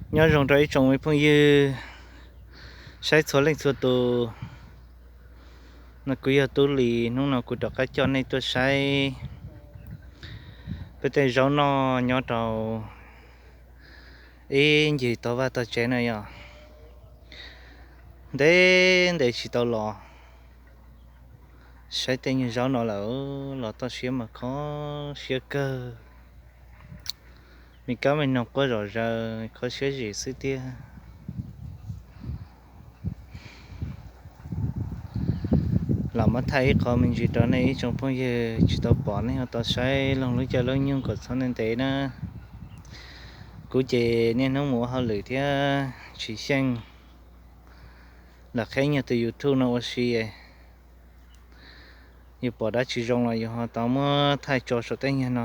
Nyob zoo rau ib tsoom me phooj ywg saib txhua leej txhua tus. No kuv yog Tub Lis, hnub no kuv rov qab coj nej tuaj saib peb tej zaub noj nyob rau ib ncig tog vaj tog tsev no yog ntev ntev tsis tau los saib tej nyuag zaub no lawm, los toj siab mas kho siab kawg. Me kab me noog quaj zom zaws kho siab zim xwb tiag. Los muab thaij ib qho me ntsis rau nej ib tsoom phooj ywg tsis tau pom nej ho tau saib loog lub caij lub nyoog kom txhob ntev ntev na. Kuv ces niaj hnub mus ua hauj lwm thiab tsis xyeej los qheb nyuag tus YouTube no ua si. Yus pom dab tsi zoo los yus ho tau muab thaij tso saum tej nyuag no,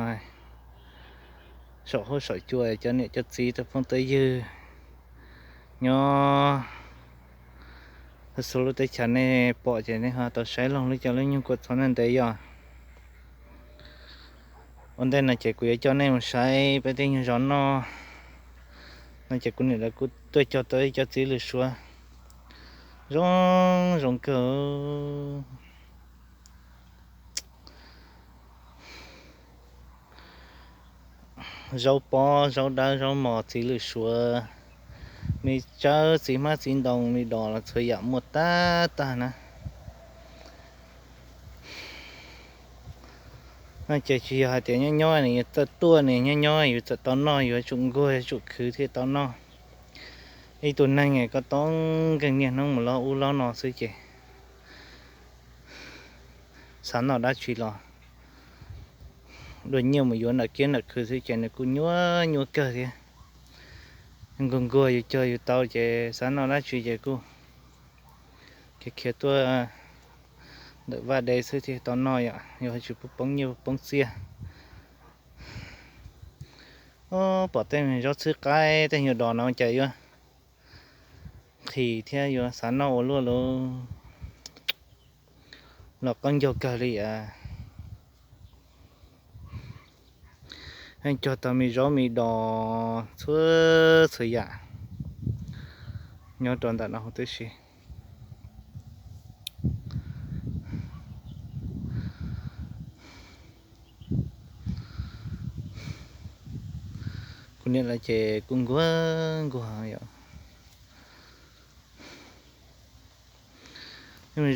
saum huab saum cua cov niam cov txiv tau phooj tau ywg nyob txhua lub teb chaws nej pom ces nej ho tau saib loog lub caij lub nyoog kom txhob ntev ntev yog. Ua ntej no ces kuv yuav coj nej mus saib peb tej nyuag zaub noj no ces kuv niam lawv kuj tuaj cog tau ib co txiv lws suav zoo zoo kawg. Zaub pob, zaub dawb, zaub mos, txiv lws suav, me tsawb, txiv hmab txiv ntoo, me dos los txhua yam muaj tab tag na. No ces tsis yog hais tias nyob nyob nws yuav txawj tuaj ne, nyob nyob yus txawm tau noj, yuav tsum nquag yuav tsum khwv thiaj tau noj. Ib tug neeg koj tau nkeeg niaj hnub mus loj ub loj no xwb ces xav noj dab tsi los dua nyiaj mus yuav nram kiab nram khw xwb ces nws kuj nyuaj nyuaj kawg thiab. Nquag nquag yus cog yus tau ces xav noj dab tsi ces kuj khiav khiav tuaj ntawm vaj deb xwb thiaj tau noj yom, yus ho tsis pub poob nyiaj poob txiaj. Pom tej zaub txhwb qaib tej nyuag dos no cas yuav nqhis thiab yuav xav noj ua luaj lauj. Los qaub ncaug kawg li as. Cog tau me zaub me dos txhua txhua yam nyob rau ntawm no huv tib si. Kuv niam lawv ces kuj nquag nquag yom.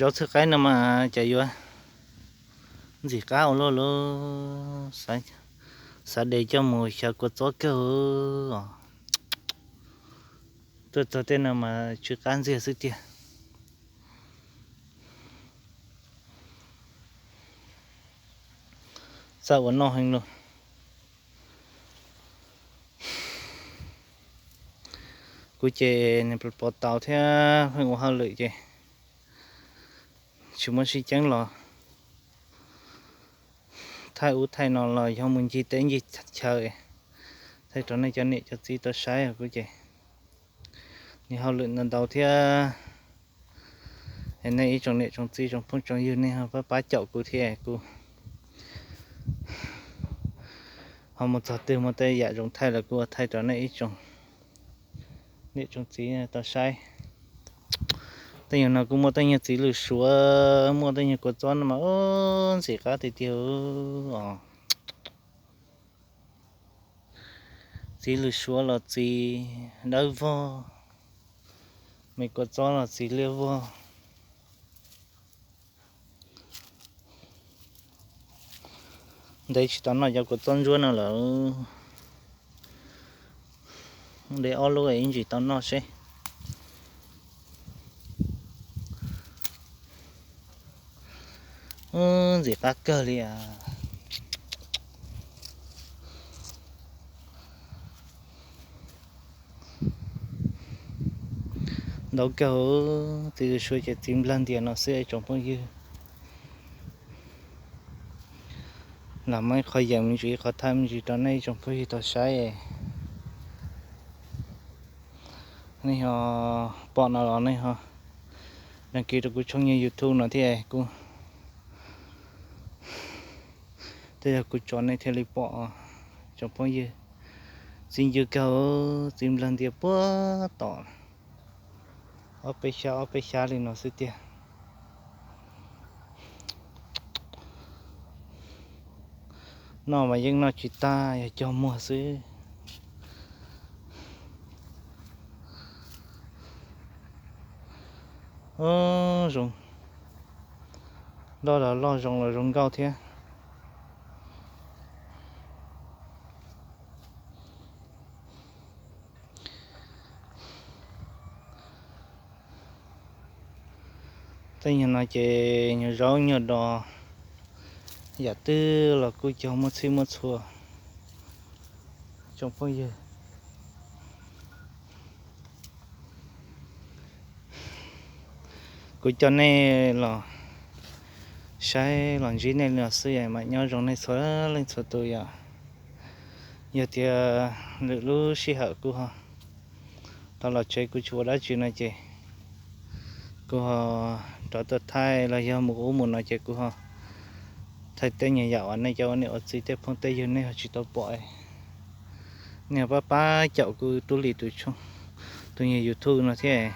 Zaub txhwb qaib no mas cas yuav ntxim qab ua luaj lauj. Xav de coj mus xyaw kua txob kawg os. Tuaj txog tej no mas tsw qab ntxiag xwb tiag. Txawj ua noj heev lauj. Kuv ces pov tau thiab pheej ua hauj lwm ces tsis muaj sib ceeb los thaij ub thaij no los yog mus ncig teb ncig chaw thaij rau nej cov niam cov txiv tau saib. Kuv ces niaj hauj lwm ntau ntau thiab, nej ib tsoom niam tsoom txiv tsoom phooj tsoom ywg nej ho pab pab caum kuv thiab kuv ho mus txog twg muaj tej yam zoo thaij los kuv ua thaij rau nej ib tsoom niam tsoom txiv tau saib. Tej nyuag no kuj muaj tej nyuag txiv lws suav, muaj tej nyuag kua txob no mas ntxim qab tiag tiag os. Txiv lws suav los txiv dawb vog, me kua txob los txiv liab vog. Ntev tsis tau noj cov kua txob ntsuab no lawm. De ob lub ib ntsis tau noj seb. Ntxim qab kawg li as. Ntau kawg, txiv lws suav ces txiv nplag ntias no xwb tsoom phooj ywg. Los muab ib qho yees me ntsis ib qho thaij me ntsis rau nej tsoom phooj ywg tau saib. Nej ho pom no los nej ho đăng ký rau kuv channel YouTube no thiab kuv, tej yog kuv tso nej thiaj li pom tsoom phooj ywg. Txiv ncw kawg, txiv nplawg ntias puag tom, ob peb xyab ob peb xyab li no xwb tiag. Noj mas yeej noj tsis tag, yog cog muag xwb. Zoo, loj los loj, zoo los zoo nkauj thiab. Tej nyuag no ces nyuag zaub nyuag dos, yam twg los kuj cog muaj txhij muaj txhua. Tsoom phooj ywg, kuv coj nej los saib los ntsib nej li no xwb, mam nyob zoo nej txhua leej txhua tus yom. Yog tias lwm lub sij hawm kuv ho rov los tsev kuv tsis ua dab tsi no ces kuv ho rov tuaj thaij los yog mus ub mus no ces kuv ho thaij tej nyuag yam uas nej cov ua niam ua txiv tej phooj tej ywg nej ho tsis tau pom, nej ho pab pab caum kuv Tub Lis tus, tus nyuag YouTube no thiab.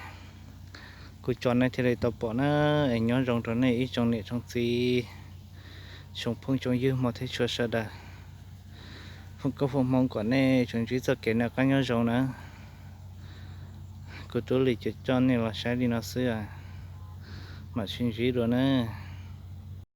Kuv tso nej thiaj li tau pom na. Es nyob zoo rau nej ib tsoom niam tsoom txiv, tsoom phooj tsoom ywg hmov thiab tshua sawv daws. Foom koob foom hmoov kom nej tsuas ntsib txoj kev noj qab nyob zoo na. Kuv Tub Lis coj nej los saib li no xwb, mam sib ntsib dua na.